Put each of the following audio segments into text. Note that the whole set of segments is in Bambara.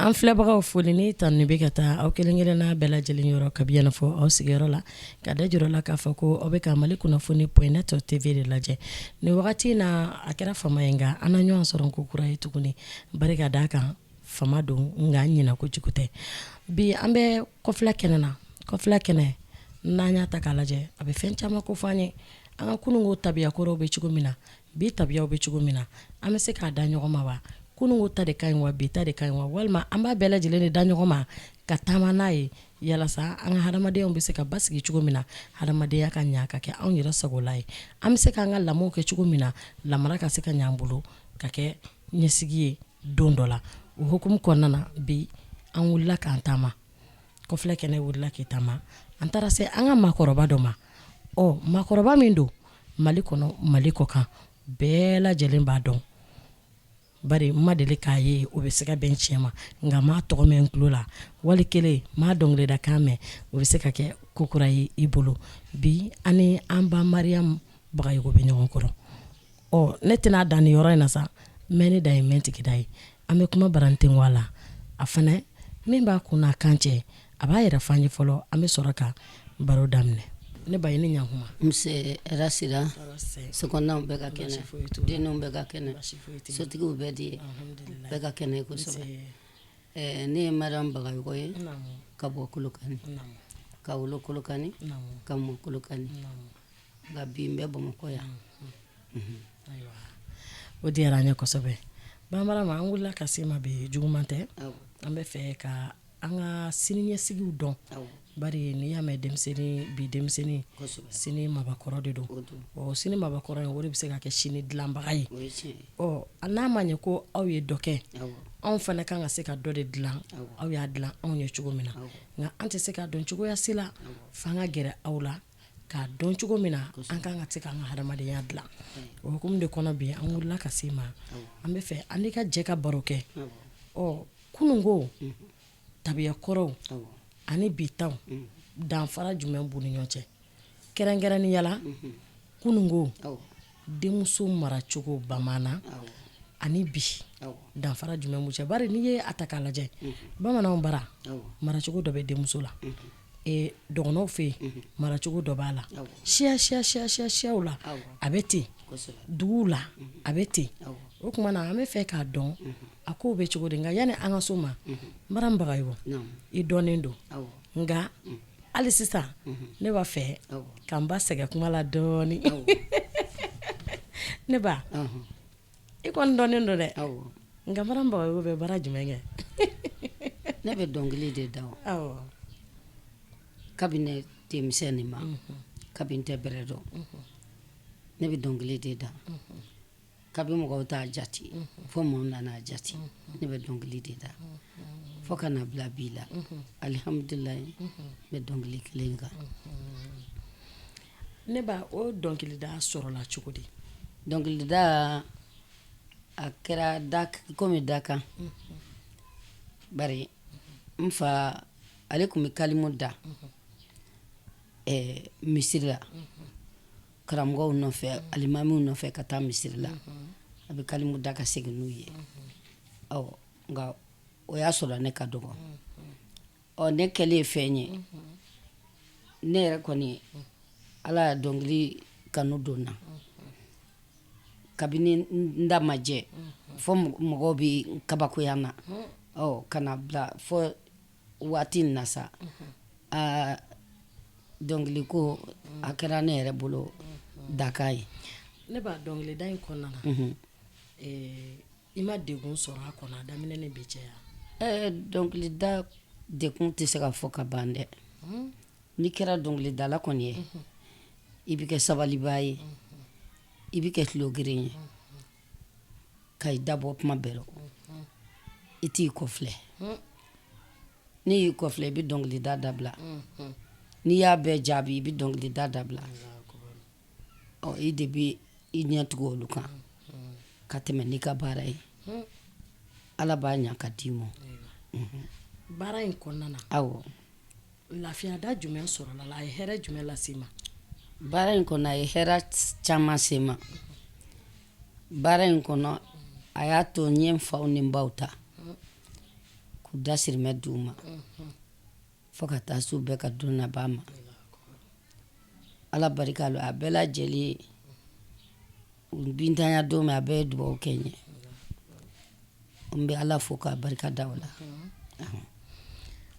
An filɛbagaw foli ni tanuni bɛ ka taa aw kelen kelenna bɛɛ lajɛlen yɔrɔ kabi yan fɔ aw sigiyɔrɔ la ka da jira la k'a fɔ ko aw bɛ ka Mali kunnafoni point net TV de lajɛ nin wagati in na a kɛra fama ye nka an na ɲɔgɔn sɔrɔ ko kura ye tuguni barika d'a kan fama don nka an ɲinɛ kojugu tɛ bi an bɛ kɔfilɛ kɛnɛ na kɔfilɛ kɛnɛ n'an y'a ta k'a lajɛ a bɛ fɛn caman ko fɔ an ye an ka kununko tabiya kɔrɔw bɛ cogo min na bi tabiyaw bɛ cogo min na an bɛ se k'a da ɲɔgɔn ma wa kununko ta de ka ɲi wa bi ta de ka ɲi wa walima an b'a bɛɛ lajɛlen de da ɲɔgɔn ma ka taama n'a ye yalasa an ka hadamadenyaw bɛ se ka basigi cogo min na hadamadenya ka ɲa ka kɛ anw yɛrɛ sagola ye an bɛ se k'an ka lamɔw kɛ cogo min na lamara ka se ka ɲa an bolo ka kɛ ɲɛsigi ye don dɔ la o hukumu kɔnɔna na bi an wulila k'an taama kɔfilɛ kɛnɛ wulila k'i taama an taara se an ka maakɔrɔba dɔ ma ɔ maakɔrɔba min don Mali kɔnɔ Mali kɔkan bɛɛ lajɛlen b'a dɔn bari n ma deli k'a ye o bɛ se ka bɛn tiɲɛ ma nka n m'a tɔgɔ mɛn n tulo la wali kelen n m'a dɔnkilidakan mɛn o bɛ se ka kɛ ko kura ye i bolo bi an ni an ba Mariam Bagayogo bɛ ɲɔgɔn kɔrɔ ɔ ne tɛna dan nin yɔrɔ in na sa mɛ ne da ye mɛn tigida ye an bɛ kuma baranten la a fana min b'a kun n'a kan cɛ a b'a yɛrɛ fɔ an ye fɔlɔ an bɛ sɔrɔ ka baro daminɛ ne ba i ni ɲankuma nse hɛrɛ sira sokɔnɔnaw bɛɛ ka kɛnɛ denw bɛɛ ka kɛnɛ sotigiw bɛɛ di bɛɛ ka kɛnɛ kosɛbɛ ne ye Mariam Bagayogo ye ka bɔ Kolokani ka wolo Kolokani ka mɔ Kolokani nka bi n bɛ Bamakɔ yan. Ayiwa o diyara an ye kosɛbɛ ba Mariam an wulila ka se ma bi juguman tɛ an bɛ fɛ ka an ka siniɲɛsigiw dɔn bari n'i y'a mɛn denmisɛnnin bi denmisɛnnin sini mabakɔrɔ de don ɔ sini mabakɔrɔ in o de bɛ se ka kɛ sini dilanbaga ye ɔ n'a ma ɲɛ ko aw ye dɔ kɛ anw fana kan ka se ka dɔ de dilan aw y'a dilan anw ye cogo min na nka an tɛ se k'a dɔn cogoya si la f'an ka gɛrɛ aw la k'a dɔn cogo min na an kan ka se k'an ka hadamadenya dilan o hukumu de kɔnɔ bi an wulila ka se ma an bɛ fɛ an n'i ka jɛ ka baro kɛ ɔ kununko tabiya kɔrɔw ani bi taw danfara jumɛn b'u ni ɲɔgɔn cɛ kɛrɛnkɛrɛnnenya la kununko denmuso maracogo bamanan ani bi danfara jumɛn b'u cɛ bari n'i ye a ta k'a lajɛ bamananw bara maracogo dɔ bɛ denmuso la dɔgɔnɔw fɛ yen maracogo dɔ b'a la siya siya siya siya siyaw la a bɛ ten duguw la a bɛ ten o tuma na an bɛ fɛ k'a dɔn a kow bɛ cogo di nka yanni an ka s'o ma Mariam Bagayogo i dɔnnen don nka hali sisan ne b'a fɛ ka n ba sɛgɛn kuma la dɔɔnin ne ba i kɔni dɔnnen don dɛ nka Mariam Bagayogo bɛ baara jumɛn kɛ ne bɛ dɔnkili de da kabini ne denmisɛnnin ma kabini n tɛ bɛrɛ dɔn ne bɛ dɔnkili de da kabi mɔgɔw t'a jate fo mɔgɔw nana a jate ne bɛ dɔnkili de da fo ka na bila bi la alihamudulilayi n bɛ dɔnkili kelen kan ne ba o dɔnkilida sɔrɔla cogo di dɔnkilida a kɛra komi dakan bari n fa ale tun bɛ kalimu da misiri la karamɔgɔw nɔfɛ alimamiw nɔfɛ ka taa misiri la a bɛ kalimu da ka segin n'u ye ɔ nka o y'a sɔrɔ ne ka dɔgɔ ɔ ne kɛlen ye fɛn ye ne yɛrɛ kɔni ala ya dɔnkili kanu don n na kabini n da ma jɛ fo mɔgɔw bɛ kabakoya n na ɔ ka na bila fo waati in na sa aa dɔnkili ko a kɛra ne yɛrɛ bolo dakan ye ne ba dɔnkilida in kɔnɔna na i ma degun sɔrɔ a kɔnɔ a daminɛ ni bi cɛ ya dɔnkilida degun tɛ se ka fɔ ka ban dɛ n'i kɛra dɔnkilidala kɔni ye i bɛ kɛ sabalibaa ye i bɛ kɛ tulogeren ye ka i dabɔ kuma bɛɛ rɔ. I t'i kɔfilɛ. N'i y'i kɔfilɛ, i bɛ dɔnkilida dabila. N'i y'a bɛɛ jaabi, i bɛ dɔnkilida dabila. Ɔ, i de bɛ i ɲɛ tugu olu kan ka tɛmɛ n'i ka baara ye. Ala b'a ɲa ka d'i ma. Baara in kɔnɔna na, lafiya da jumɛn sɔrɔla la? A ye hɛrɛ jumɛn lase i ma? Baara in kɔnɔ, a ye hɛrɛ caman se n ma. Baara in kɔnɔ, a y'a to n ye n faw ni n baw ta k'u dasirimɛ d'u ma fo ka taa s'u bɛɛ ka don laban ma. Ala barika la, a bɛɛ lajɛlen, u bintanya don min, a bɛɛ ye dugawu kɛ n ye. N bɛ Ala fo k'a barika da o la.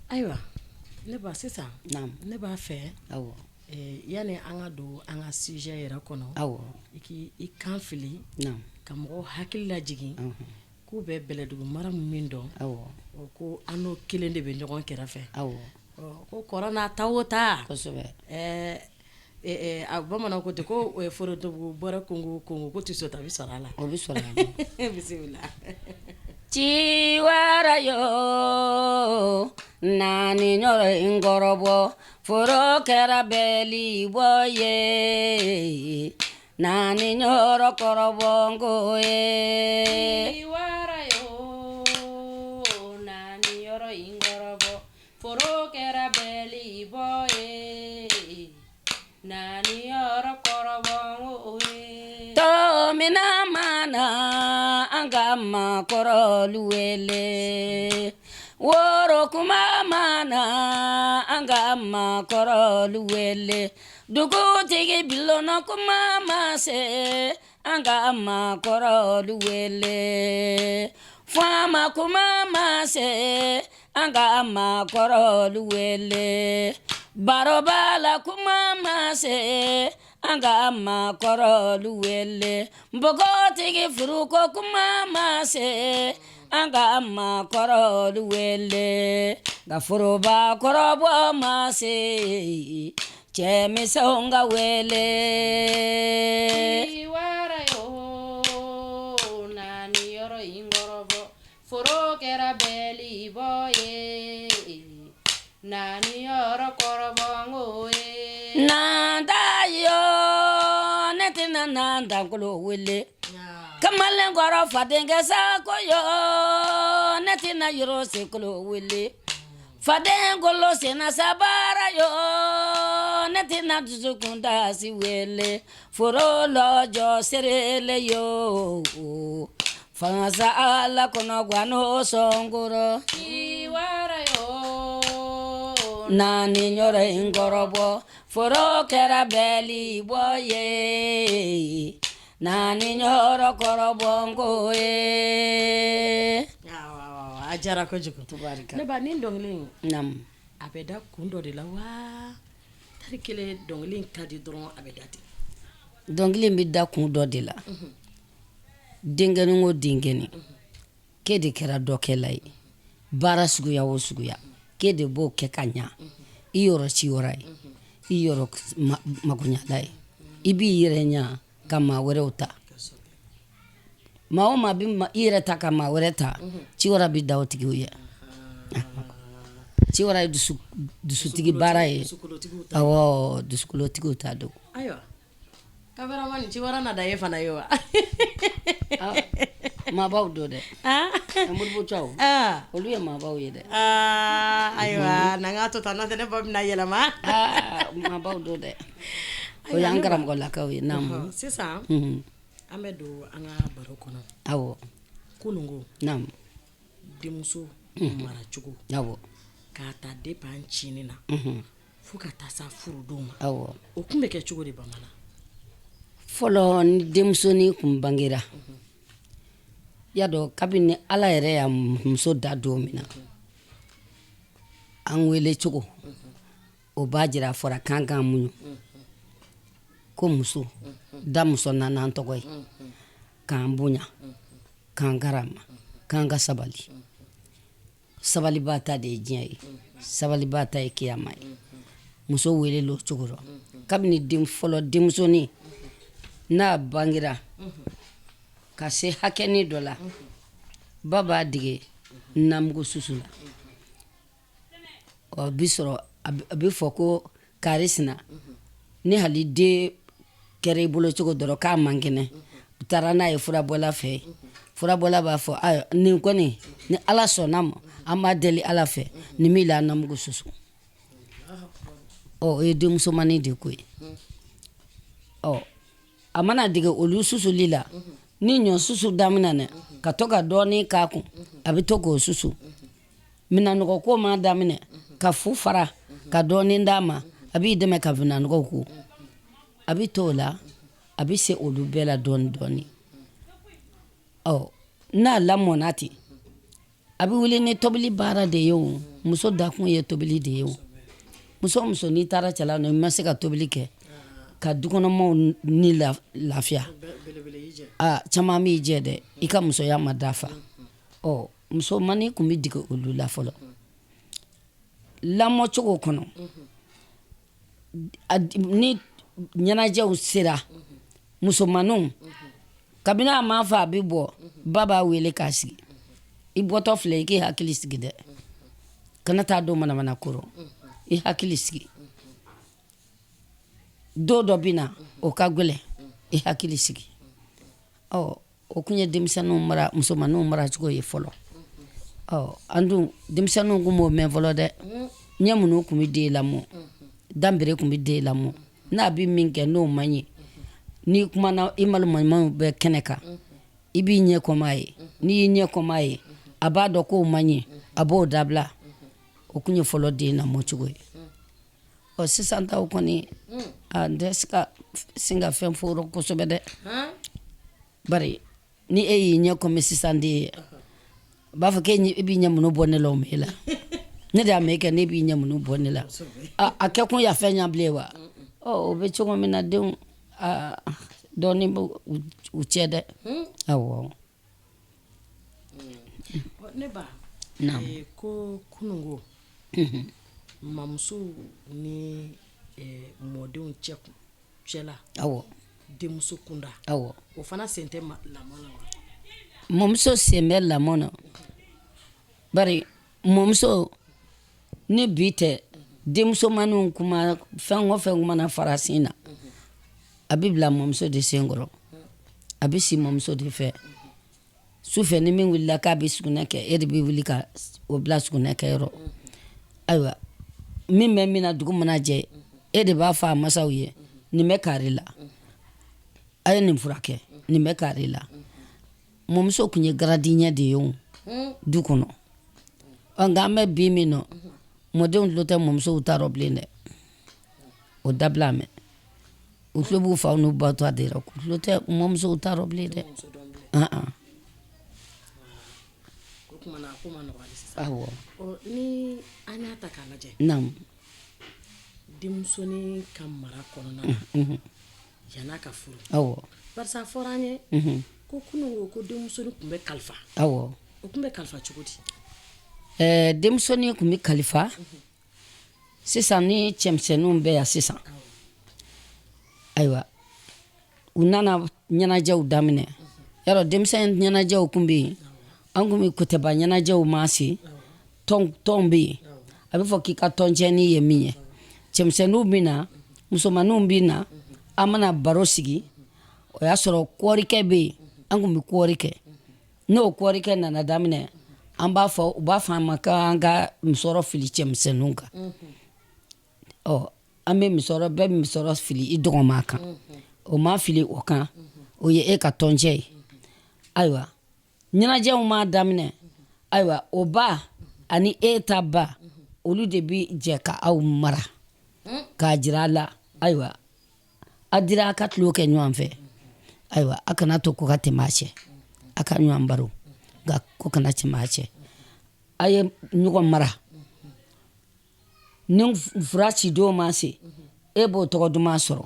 Ayiwa ne ba, sisan ne b'a fɛ, yanni an ka don an ka sujet yɛrɛ kɔnɔ, i k'i i kan fili ka mɔgɔw hakili lajigin k'u bɛ Bɛlɛdugu mara min dɔn, ko an n'o kelen de bɛ ɲɔgɔn kɛrɛfɛ, ko kɔrɔ n'a ta o ta. Bamananw ko ten ko foronto bɔrɛ kongo kongo ko tɛ ta bɛ sɔrɔ a la. O bɛ sɔrɔ a la. Bisimila. Ciwara yo, naani yɔrɔ in kɔrɔbɔ, foro kɛra bɛɛli bɔ ye, naani yɔrɔ kɔrɔbɔ ko ye. Ciwara yo, naani yɔrɔ in kɔrɔbɔ, foro kɛra bɛɛli bɔ ye, naani yɔrɔ kɔrɔbɔ ko ye. Tomina mana, an ka maakɔrɔlu wele. Woro kuma mana, an ka maakɔrɔlu wele. Dugutigi bulon kuma ma se, an ka maakɔrɔlu wele. Faama kuma ma se, an ka maakɔrɔlu wele. Barobala kuma ma se, an ka maakɔrɔlu wele. Npogotigi furuko kuma ma se, an ka maakɔrɔlu wele. Nka foroba kɔrɔbɔ ma se, cɛmisɛnw ka wele. Ciwara yo, naani yɔrɔ in kɔrɔbɔ, foro kɛra bɛɛli bɔ ye, naani yɔrɔ kɔrɔbɔ ko ye. Nanta yo, ne tɛna nantankolo wele. Kamalenkɔrɔ fadenkɛ Sako yo, ne tɛna yɔrɔ sekolo wele. Faden kolo senna sabara yo, ne tɛna dusukundasi wele. Foro lɔjɔ serele yo, fangasa Ala kɔnɔ guano sɔnkɔrɔ. Ciwara yo, naani yɔrɔ in kɔrɔbɔ, foro kɛra bɛɛli bɔ ye, naani yɔrɔ kɔrɔbɔ ko ye. A diyara kojugu. Ne ba, nin dɔnkili in, a bɛ da kun dɔ de la wa, tari kelen dɔnkili in ka di dɔrɔn a bɛ da ten? Dɔnkili in bɛ da kun dɔ de la. Denkɛnin o denkɛnin, k'e de kɛra dɔkɛla ye, baara suguya o suguya, k'e de b'o kɛ ka ɲa, i yɔrɔ ciyɔrɔ ye, i yɔrɔ magoɲala ye, i b'i yɛrɛ ɲa ka maa wɛrɛw ta. Maa o maa bɛ i yɛrɛ ta ka maa wɛrɛ ta, ciwara bɛ da o tigiw ye. Ciwara ye dusutigi baara ye. Awɔ, dusukolotigiw ta don. Ayiwa cameraman, ciwara na da e fana ye wa? Maabaw don dɛ, Modibo Caw, olu ye maabaw ye dɛ. Ayiwa, n'an k'a to tan, n'o tɛ ne ba bɛna yɛlɛma. Maabaw don dɛ, o y'an karamɔgɔlakaw ye, naamu. Sisan an bɛ don an ka baro kɔnɔ. Kununko, denmuso maracogo, k'a ta depuis an cinin na fo ka taa sa furudon ma, o tun bɛ kɛ cogo di bamanan? Fɔlɔ, ni denmusonin kun bangera, y'a dɔn, kabini Ala yɛrɛ y'a muso da don min na, an wele cogo o b'a jira, a fɔra k'an k'an muɲu, ko muso da muso nana tɔgɔ ye, k'an bonya, k'an karama, k'an ka sabali. Sabalibaa ta de ye diɲɛ ye, sabalibaa ta ye kiyama ye. Muso wele o cogo rɔ, kabini den fɔlɔ denmusonin n'a bangera ka se hakɛnin dɔ la, ba b'a dege. namugu susu la. Ɔ bi sɔrɔ a bɛ fɔ ko karisina, ni hali den kɛra i bolo cogo dɔrɔn k'a man kɛnɛ, u taara n'a ye furabɔla fɛ, furabɔla b'a fɔ ayiwa, nin kɔni, ni Ala sɔnna ma, an b'a deli Ala fɛ, nin b'i la namugu susu. Ɔ o ye denmusomanin de ko ye. Ɔ a mana dege olu susuli la, ni ɲɔ susu daminɛna, ka to ka dɔɔnin k'a kun, a bɛ to k'o susu. Minɛnɔgɔ ko ma daminɛ, ka fu fara ka dɔɔnin d'a ma, a b'i dɛmɛ ka minɛnɔgɔ ko. A bɛ to o la, a bɛ se olu bɛɛ la dɔɔnin dɔɔnin. Ɔ n'a lamɔna ten, a bɛ wuli ni tobili baara de ye. O muso dakun ye tobili de ye. O muso o muso, n'i taara cɛla nɔ, i ma se ka tobili kɛ ka dukɔnɔmaw ni lafiya, aa, caman b'i jɛ dɛ, i ka musoya ma dafa. Ɔ musomannin tun bɛ dege olu la fɔlɔ lamɔcogo kɔnɔ. Ni ɲɛnajɛw sera, musomanninw, kabini a m'a fɔ a bɛ bɔ, ba b'a wele k'a sigi: "I bɔtɔ filɛ, i k'i hakili sigi dɛ, kana taa don manamana kɔrɔ, i hakili sigi. Don dɔ bɛ na, o ka gɛlɛn, i hakili sigi." Ɔ o tun ye denmisɛnninw mara, musomanninw maracogo ye fɔlɔ. Ɔ an dun denmisɛnninw tun b'o mɛn fɔlɔ dɛ. Ɲɛ minnu tun bɛ den lamɔ, danbere tun bɛ den lamɔ. N'a bɛ min kɛ n'o man ɲi, n'i kumana, i malomaɲumanw bɛ kɛnɛ kan, i b'i ɲɛ kɔma ye. N'i y'i ɲɛ kɔma ye, a b'a dɔn k'o man ɲi, a b'o dabila. O tun ye fɔlɔ den lamɔcogo ye. Ɔ sisan taw kɔni, a n tɛ se ka sin ka fɛn fɔ kosɛbɛ dɛ. Bari ni e y'i ɲɛ kɔmi sisan den ye, a b'a fɔ k'e b'i ɲɛ minnu bɔ ne la, o m'e la. Ne de y'a mɛn kɛ, ne b'i ɲɛ minnu bɔ ne la, a kɛ kun ya fɛn ɲɛ bilen wa. Ɔ o bɛ cogo min na, denw dɔɔnin bɛ u cɛ dɛ, awɔ. Ne ba, ko kununko mamusow ni mɔdenw cɛla, denmuso kunda, o fana sen tɛ lamɔ la wa? Mɔmuso sen bɛ lamɔ na, bari mɔmuso ni bi tɛ, denmusomaninw kuma fɛn o fɛn mana fara sin na, a bɛ bila mɔmuso de sen kɔrɔ, a bɛ si mɔmuso de fɛ. Su fɛ, ni min wulila k'a bɛ sugunɛ kɛ, e de bɛ wuli ka o bila sugunɛ kɛyɔrɔ. Ayiwa, min bɛ min na, dugu mana jɛ, e de b'a fɔ a masaw ye: "Nin bɛ kari la, a ye nin furakɛ, nin bɛ kari la." Mɔmuso tun ye gardien de ye o du kɔnɔ. Ɔ nka an bɛ bi min nɔ, mɔdenw tulo tɛ mɔmusow ta rɔ bilen dɛ, o dabila. Mɛn u tulo b'u faw n'u baw ta de rɔ, u tulo tɛ mɔmusow ta rɔ bilen dɛ. O tuma na a ko ma nɔgɔ hali sisan. Awɔ. Ɔ ni an y'a ta k'a lajɛ, denmusonin ka mara kɔnɔna na yann'a ka furu, barisa a fɔra an ye ko kunun ko denmusonin tun bɛ kalifa. O tun bɛ kalifa cogo di? Denmusonin tun bɛ kalifa sisan ni cɛmisɛnninw bɛ yan sisan. Ayiwa, u nana ɲɛnajɛw daminɛ. Yarɔ, denmisɛn ɲɛnajɛw tun bɛ yen, an tun bɛ kotɛba ɲɛnajɛw ma se, tɔn tɔn bɛ yen, a bɛ fɔ k'i ka tɔncɛnin ye min ye. Cɛmisɛnninw bɛ na, musomaninw bɛ na, an mana baro sigi. O y'a sɔrɔ kɔɔrikɛ bɛ yen, an tun bɛ kɔɔri kɛ. N'o kɔɔrikɛ nana daminɛ, an b'a fɔ, u b'a fɔ an ma k'an ka musɔrɔ fili cɛmisɛnninw kan. Ɔ an bɛ musɔrɔ, bɛɛ bɛ musɔrɔ fili i dɔgɔma kan. O ma fili o kan, o ye e ka tɔncɛ ye. Ayiwa, ɲɛnajɛw ma daminɛ, ayiwa, o ba ani e ta ba, olu de bɛ jɛ ka aw mara k'a jira a la. Ayiwa, a dira a ka tulon kɛ ɲɔgɔn fɛ. Ayiwa, a kana to ko ka tɛmɛ a cɛ, a ka ɲɔgɔn baro, nka ko kana tɛmɛ a cɛ. A ye ɲɔgɔn mara. Ni fura ci don ma se, e b'o tɔgɔ duman sɔrɔ.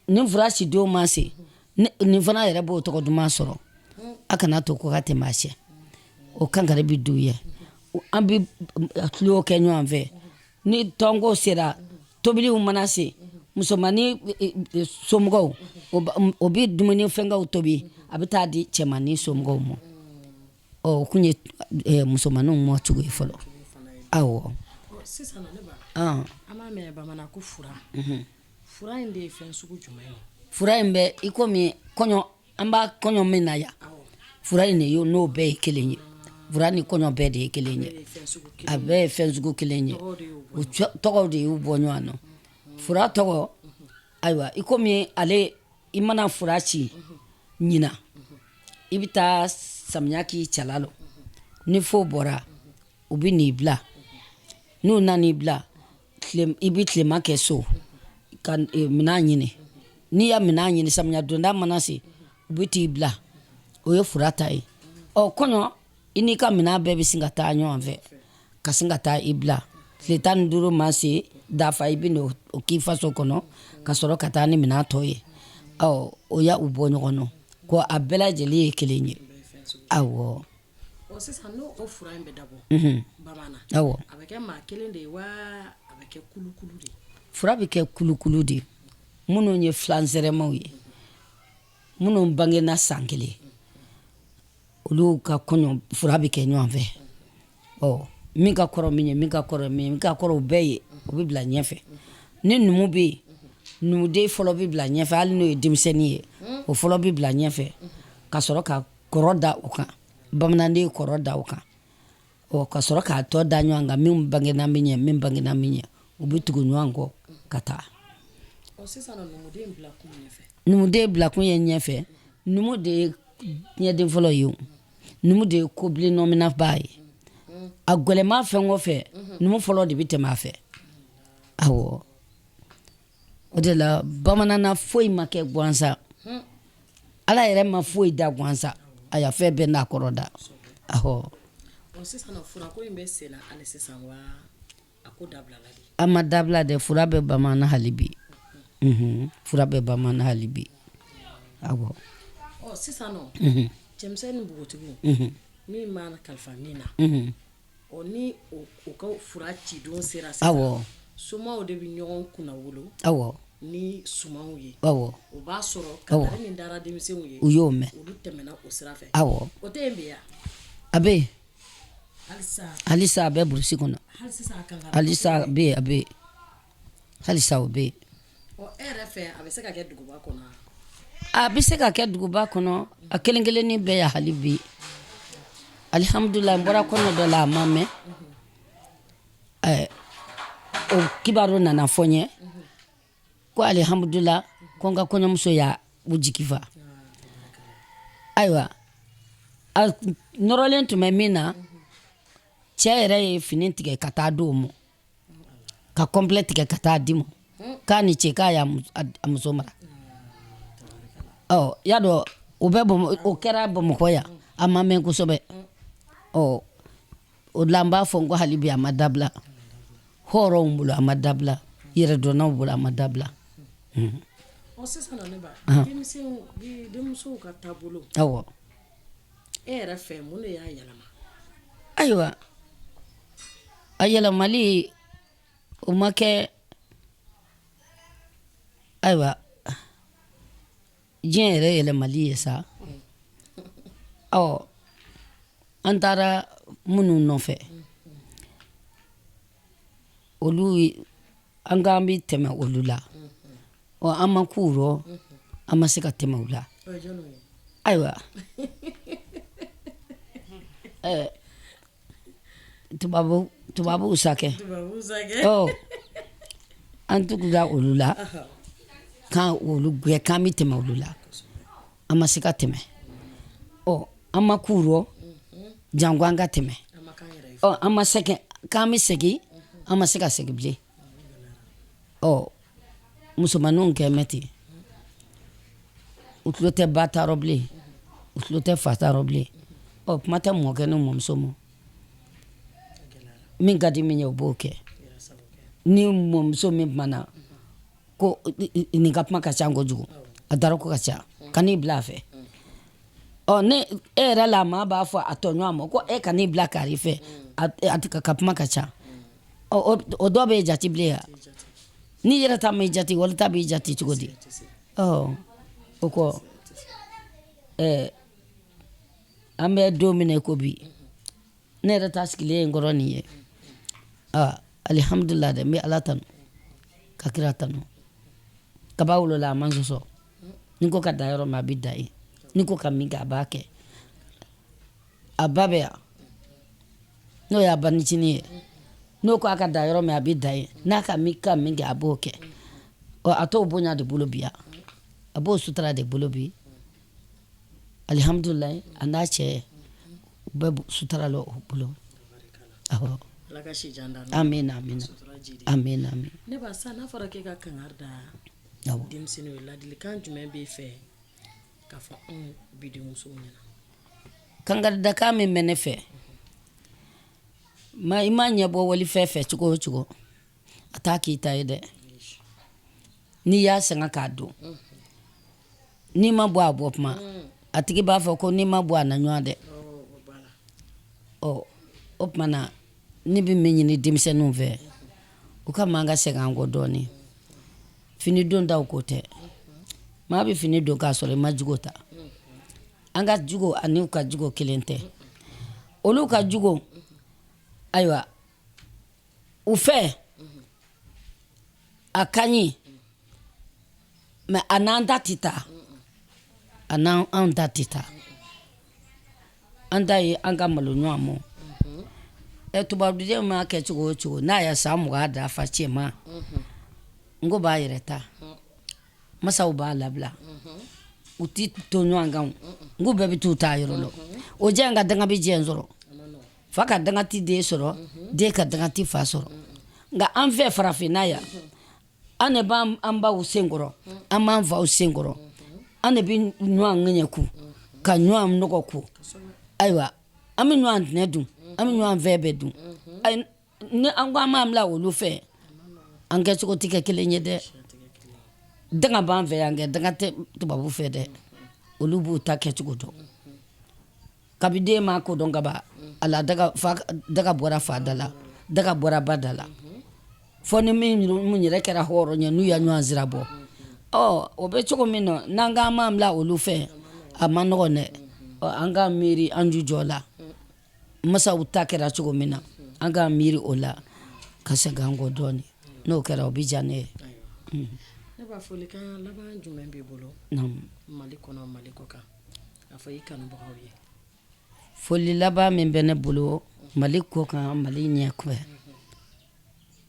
Ni fura ci don ma se, nin fana yɛrɛ b'o tɔgɔ duman sɔrɔ. A kana to ko ka tɛmɛ a cɛ. O kankari bɛ d'u ye. An bɛ tulon kɛ ɲɔgɔn fɛ. Ni tɔnko sera, tobiliw mana se, musomannin somɔgɔw, o bɛ dumuni fɛnkɛw tobi, a bɛ taa di cɛmannin somɔgɔw ma. Ɔ o kun ye musomanninw mɔ cogo ye fɔlɔ. Awɔ. Sisan ne ba, an b'a mɛn bamanan ko fura. Fura in de ye fɛn sugu jumɛn ye? Fura in bɛ i komi kɔɲɔ, an b'a kɔɲɔ min na yan, fura in de ye n'o bɛɛ ye kelen ye. Fura ni kɔɲɔ bɛɛ de ye kelen ye, a bɛɛ ye fɛn sugu kelen ye, u tɔgɔw de y'u bɔ ɲɔgɔn na. Fura tɔgɔ, ayiwa, i komi ale, i mana fura ci ɲinan, i bɛ taa samiya k'i cɛla lɔ, ni fo bɔra, u bɛ n'i bila. N'u nan'i bila, i bɛ tilema kɛ so ka minɛn ɲini. N'i ya minɛn ɲini, samiya donda mana se, u bɛ t'i bila. O ye fura ta ye. Ɔ kɔɲɔ, i n'i ka minɛn bɛɛ bɛ sin ka taa ɲɔgɔn fɛ, ka sin ka taa i bila. Tile 15 ma se dafa, i bɛ n'o k'i faso kɔnɔ, ka sɔrɔ ka taa ni minɛn tɔ ye. Ɔ o y'a u bɔ ɲɔgɔn na ko a bɛɛ lajɛlen ye kelen ye. Awɔ. Sisan n'o o fura in bɛ dabɔ bamanan, awɔ, a bɛ kɛ maa kelen de ye wa a bɛ kɛ kulukulu de ye? Fura bɛ kɛ kulukulu de ye. Minnu ye filansɛrɛmaw ye, minnu bangena san kelen, olu ka kɔɲɔ fura bɛ kɛ ɲɔgɔn fɛ. Ɔ min ka kɔrɔ min ye, min ka kɔrɔ min ye, min ka kɔrɔ o bɛɛ ye, o bɛ bila ɲɛfɛ. Ni numu bɛ yen, numuden fɔlɔ bɛ bila ɲɛfɛ, hali n'o ye denmisɛnnin ye, o fɔlɔ bɛ bila ɲɛfɛ, ka sɔrɔ ka kɔrɔ da o kan, bamananden kɔrɔ da o kan. Ɔ ka sɔrɔ k'a tɔ da ɲɔgɔn kan, min bangena min ɲɛ, min bangena min ɲɛ, u bɛ tugu ɲɔgɔn kɔ ka taa. Sisan numuden bila kun ɲɛfɛ? Numuden bilakun ye ɲɛfɛ. Numu de ye ɲɛden fɔlɔ ye, o numu de ye kobilen nɔminaba ye. A gɛlɛma fɛn o fɛ, numu fɔlɔ de bɛ tɛmɛ a fɛ. Awɔ, o de la bamananna foyi ma kɛ gansan. Ala yɛrɛ ma foyi da gansan, a ya fɛn bɛɛ n'a kɔrɔ da. Awɔ. Sisan furako in bɛ sen na hali sisan wa a ko dabilala de? A ma dabila dɛ, fura bɛ bamanan hali bi. Fura bɛ bamanan hali bi. Awɔ. Ɔ sisan nɔ, cɛmisɛn ni npogotigiw, min mana kalifa min na, ɔ ni o ka fura cidon sera sisan, somaw de bɛ ɲɔgɔn kunnawolo ni sumanw ye. O b'a sɔrɔ kangari min dara denmisɛnw ye, u y'o mɛn, olu tɛmɛna o sira fɛ. O tɛ yen bi ya? A bɛ yen halisa, a bɛ burusi kɔnɔ halisa, a bɛ yen, a bɛ yen halisa, o bɛ yen. Ɔ e yɛrɛ fɛ, a bɛ se ka kɛ duguba kɔnɔ? A bɛ se ka kɛ duguba kɔnɔ, a kelen kelennin bɛɛ yan hali bi. Alihamudulila, n bɔra kɔnɔ dɔ la, a ma mɛn, o kibaru nana fɔ n ye ko alihamudulila, ko n ka kɔɲɔmuso y'a u jigi fa. Ayiwa, a nɔrɔlen tun bɛ min na, cɛ yɛrɛ ye fini tigɛ ka taa di o ma, ka complet tigɛ ka taa di ma, k'a ni ce, k'a y'a muso mara. Ɔ y'a dɔn, o bɛ o kɛra Bamakɔ yan, a ma mɛn kosɛbɛ. Ɔ o la n b'a fɔ n ko hali bi a ma dabila hɔrɔnw bolo, a ma dabila yɛrɛdɔnnaw bolo, a ma dabila. Ɔ sisan ne ba, denmisɛnw, denmusow ka taabolo, e yɛrɛ fɛ, mun de y'a yɛlɛma? Ayiwa, a yɛlɛmali o ma kɛ, ayiwa, diɲɛ yɛrɛ yɛlɛmali ye sa. Ɔ an taara minnu nɔfɛ, olu an k'an bɛ tɛmɛ olu la. Ɔ an ma k'u rɔ, an ma se ka tɛmɛ u la. Ayiwa, tubabu tubabuw sa kɛ. Ɔ an tugura olu la, k'an olu gɛn, k'an bɛ tɛmɛ olu la, an ma se ka tɛmɛ. Ɔ an ma k'u rɔ janko an ka tɛmɛ. Ɔ an ma segin, k'an bɛ segin, an ma se ka segin bilen. Ɔ musomanninw kɛ mɛn ten, u tulo tɛ ba ta rɔ bilen, u tulo tɛ fa ta rɔ bilen. Ɔ kuma tɛ mɔkɛ ni mɔmuso ma. Min ka di min ye, o b'o kɛ. Ni mɔmuso min kumana ko nin ka kuma ka ca kojugu, a darako ka ca, ka n'i bila a fɛ. Ɔ ne e yɛrɛ la, maa b'a fɔ a tɔɲɔgɔn ma ko e ka n'i bila kari fɛ, a ka kuma ka ca. Ɔ o dɔ bɛ jate bilen ya? N'i yɛrɛ ta ma jate, wali ta b'i jate cogo di? Ɔ o kɔ ɛɛ. An bɛ don min na i ko bi, ne yɛrɛ ta sigilen ye n kɔrɔ nin ye. Aa, alihamudulila dɛ, n bɛ Ala tanu ka kira tanu. Kab'a wolola a ma n sɔsɔ. Ni ko ka da yɔrɔ min, a bɛ da yen. Ni ko ka min kɛ, a b'a kɛ. A ba bɛ yan, n'o y'a banicinin ye, n'o ko a ka da yɔrɔ min, a bɛ da yen. N'a ka min ka min kɛ, a b'o kɛ. Ɔ, a t'o bonya de bolo bi yan, a b'o sutura de bolo bi. Alihamudulilayi, a n'a cɛ, u bɛ sutura la o bolo. Awɔ. Ala ka si jan d'an ma. Amina, amina. Sutura jidi. Amina, amina. Ne ba, sa n'a fɔra k'e ka kangari da denmisɛnninw ye, ladilikan jumɛn b'e fɛ k'a fɔ anw bi denmusow ɲɛna? Kangaridakan min bɛ ne fɛ, ma i ma ɲɛbɔ walifɛn fɛ cogo o cogo, a t'a k'i ta ye dɛ. N'i y'a sɛgɛn k'a don, n'i ma bɔ a bɔ kuma, a tigi b'a fɔ ko n'i ma bɔ a na ɲɔgɔn dɛ. Ɔ, o tuma na, ne bɛ min ɲini denmisɛnninw fɛ, u ka man ka segin an kɔ dɔɔnin. Fini don taw ko tɛ. Maa bɛ fini don k'a sɔrɔ i ma jugo ta. An ka jugo ani u ka jugo kelen tɛ. Olu ka jugo, ayiwa, u fɛ a ka ɲi, mais a n'an ta tɛ taa, a n'an ta tɛ taa. An ta ye an ka malo ɲɔgɔn ma. Ɛ, tubabuden ma kɛ cogo o cogo, n'a ye san 20 dafa, cɛman n ko b'a yɛrɛ ta, masaw b'a labila, u ti to ɲɔgɔn kan. N ko bɛɛ bɛ t'u ta yɔrɔ la. O jɛ ka danga bɛ jɛ sɔrɔ, fa ka danga ti den sɔrɔ, den ka danga ti fa sɔrɔ. Nka an fɛ farafinna yan, an de b'an an baw sen kɔrɔ, an b'an faw sen kɔrɔ, an de bɛ ɲɔgɔn ŋɛɲɛ ku ka ɲɔgɔn nɔgɔ ku. Ayiwa, an bɛ ɲɔgɔn tɛnɛ dun, an bɛ ɲɔgɔn fɛn bɛɛ dun. Ayi, ni an ko an b'an bila olu fɛ, an kɛcogo tɛ kɛ kelen ye dɛ. Danga b'an fɛ yan kɛ, danga tɛ tubabu fɛ dɛ. Olu b'u ta kɛcogo dɔn. Kabi den ma ko dɔn kaban, a la daga, fa, daga bɔra fa da la, daga bɔra ba da la, fɔ ni min yɛrɛ kɛra hɔrɔn ye, n'u ya ɲɔgɔn sira bɔ. Ɔ, o bɛ cogo min na, n'an k'an b'an bila olu fɛ, a ma nɔgɔn dɛ. Ɔ, an k'an miiri an jujɔ la, masaw ta kɛra cogo min na, an k'an miiri o la ka segin an kɔ dɔɔnin. N'o kɛra, o bɛ diya ne ye. Ne ba, folikan laban jumɛn b'i bolo Mali kɔnɔ, Mali kɔ kan, a fɔ i kanubagaw ye? Foli laban min bɛ ne bolo Mali kɔ kan, Mali ɲɛ kɔfɛ,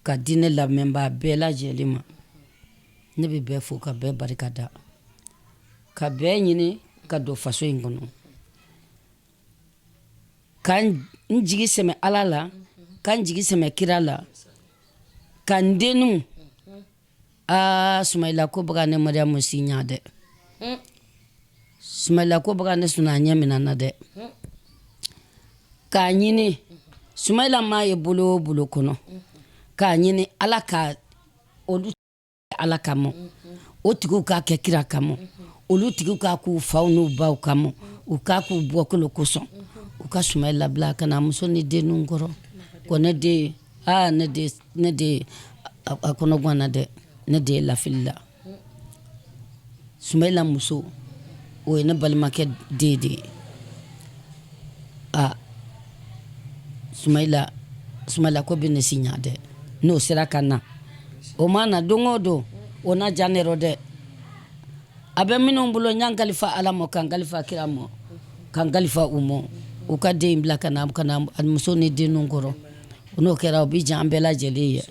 ka di ne lamɛnbaa bɛɛ lajɛlen ma, ne bɛ bɛɛ fo ka bɛɛ barika da, ka bɛɛ ɲini ka don faso in kɔnɔ, ka n jigi sɛmɛ Ala la, ka n jigi sɛmɛ kira la, ka n denninw. Aa, Sumayila ko baga ne Mariyamu si ɲa dɛ. Sumayila ko baga ne suna ɲɛ minɛ na dɛ. K'a ɲini Sumayila maa ye bolo o bolo kɔnɔ, k'a ɲini Ala ka olu Ala kama, o tigiw k'a kɛ kira kama, olu tigiw k'a k'u faw n'u baw kama, u k'a k'u bɔkolo kosɔn, u ka Sumayila bila ka na muso ni denninw kɔrɔ. Ko ne den, aa, ne den, ne den a kɔnɔ ganna dɛ, ne den lafili la. Sumayila muso, o ye ne balimakɛ den de ye. Aa, Sumayila, Sumayila ko bɛ ne si ɲa dɛ. N'o sera ka na, o ma na don o don, o na diya ne rɔ dɛ. A bɛ minnu bolo, n y'an kalifa Ala ma, k'an kalifa kira ma, k'an kalifa u ma, u ka den bila ka na, ka na muso ni denninw kɔrɔ. N'o kɛra, o bɛ diya an bɛɛ lajɛlen ye.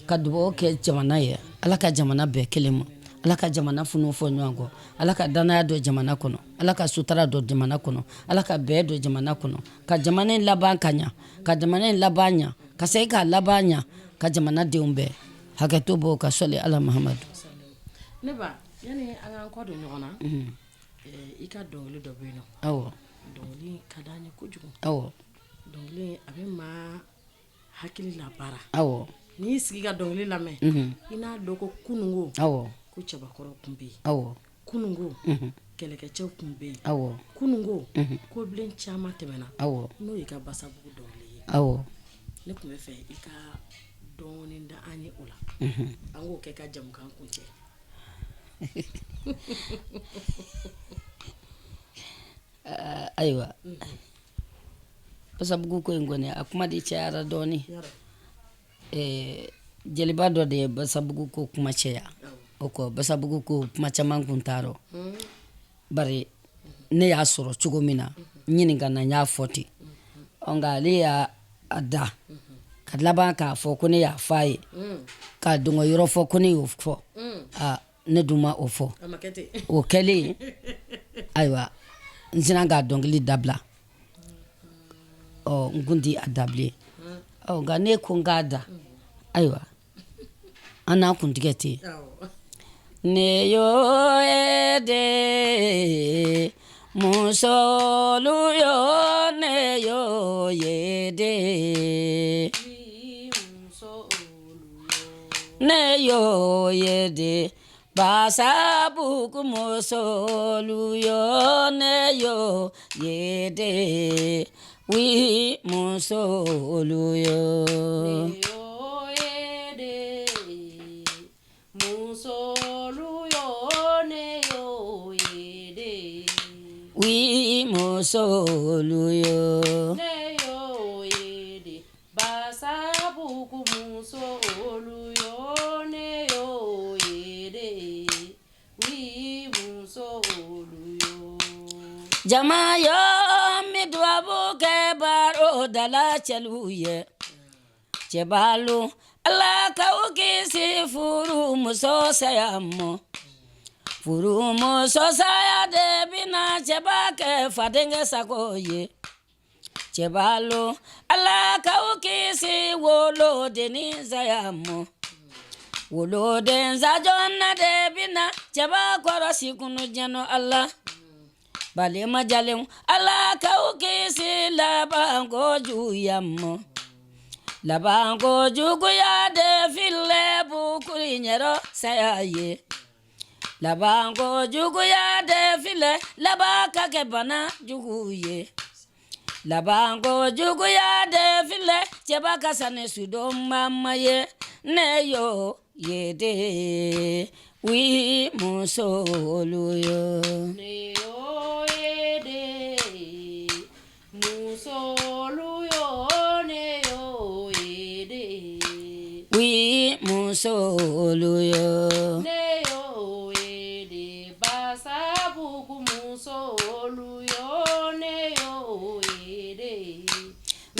Ka dugawu kɛ jamana ye, Ala ka jamana bɛɛ kelen ma, Ala ka jamana funu fɔ ɲɔgɔn kɔ, Ala ka danaya don jamana kɔnɔ, Ala ka sutura don jamana kɔnɔ, Ala ka bɛɛ don jamana kɔnɔ, ka jamana in laban ka ɲa, ka jamana in laban ɲa, ka segin k'a laban ɲa, ka jamana denw bɛɛ hakɛto bɔ ka sɔli Ala Mahamadu. Ne ba, yani an k'an kɔ don ɲɔgɔn na, i ka dɔnkili dɔ bɛ yen nɔ. Awɔ. Dɔnkili ka d'an ye kojugu. Awɔ. Dɔnkili a bɛ maa hakili labaara. Awɔ. N'i y'i sigi ka dɔnkili lamɛn, i n'a dɔn ko kununko, awɔ, ko cɛbakɔrɔ tun bɛ yen. Awɔ. Kununko, kɛlɛkɛcɛw tun bɛ yen. Awɔ. Kununko, kobilen caman tɛmɛna. Awɔ. N'o y'i ka basabugu dɔnkili ye. Awɔ. Ne tun bɛ fɛ i ka dɔɔnin da an ye o la, an k'o kɛ ka jamukan kuncɛ. Ayiwa, Basabugu ko in kɔni, a kuma de cayara dɔɔnin. Jeliba dɔ de ye Basabugu ko kuma caya. O kɔ, Basabugu ko kuma caman kun t'a rɔ, bari ne y'a sɔrɔ cogo min na, n ɲininka na, n y'a fɔ ten. Nka ale y'a da ka laban k'a fɔ ko ne y'a fɔ a ye k'a dɔn yɔrɔ fɔ ko ne y'o fɔ. Aa, ne dun ma o fɔ. O kɛlen, ayiwa, n sina k'a dɔnkili dabila. Ɔ, n kun ti a da bilen. Ɔ, nka ne ko n k'a da. Ayiwa, an n'a kuntigɛ ten. Ne y'o ye de, musolu yo, ne y'o ye de, ne y'o ye de, Basabugu musolu yo, ne y'o ye de, wi musolu yo. Ne y'o ye de, musolu yo, ne y'o ye de. Wi musolu yo. Ne y'o ye de, Basabugu musolu yo, ne y'o ye de, wi musolu yo. Jama yo, mi dubabu kɛ baro dala cɛlu ye. Cɛbalu, Ala k'aw kisi furu muso saya mɔ. Furu muso saya de bɛna cɛba kɛ fadenkɛ sago ye. Cɛbalu, Ala k'aw kisi wolodennin saya mɔ. Woloden sa joona de bɛna cɛba kɔrɔsi kunu jɛnɔ. Ala balima jalen, Ala k'aw kisi labanko juguya mɔ. Labanko juguya de filɛ bukuri ɲɛrɔ saya ye. Labanko juguya de filɛ laban ka kɛ bana jugu ye. Labanko juguya de filɛ cɛba ka sani sudon mama ye. Ne y'o ye de, wi musolu yo. Ne y'o ye de, musolu yo, ne y'o ye de. Wi musolu yo. Ne y'o ye de, Basabugu musolu yo, ne y'o ye de.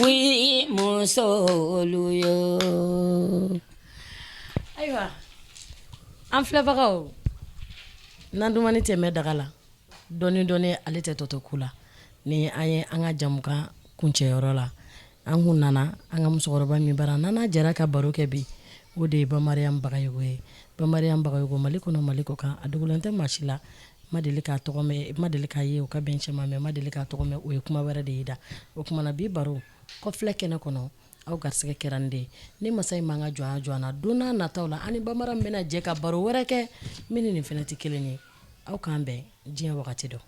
Wi musolu yo. Ayiwa, an filɛbagaw, n'an dumani tɛ mɛn daga la dɔɔni dɔɔni, ale tɛ tɔtɔ ku la. Ni an ye an ka jamukan kuncɛyɔrɔ la, an kun nana an ka musokɔrɔba min bara n'an n'a jɛra ka baro kɛ bi, o de ye Bamariam Bagayogo ye. Bamariam Bagayogo, Mali kɔnɔ, Mali kɔ kan, a dogolen tɛ maa si la. Ma deli k'a tɔgɔ mɛn, ma deli k'a ye, o ka bɛn cɛ ma mɛn, ma deli k'a tɔgɔ mɛn, o ye kuma wɛrɛ de ye da. O kuma na, bi baro kɔfilɛ kɛnɛ kɔnɔ, aw garisɛgɛ kɛra nin de ye. Ni masa in m'an ka jɔnya jɔ an na, don n'a nataw la, an ni Bamariam bɛna jɛ ka baro wɛrɛ kɛ min ni nin fɛnɛ tɛ kelen ye. Aw k'an bɛn diɲɛ wagati dɔ.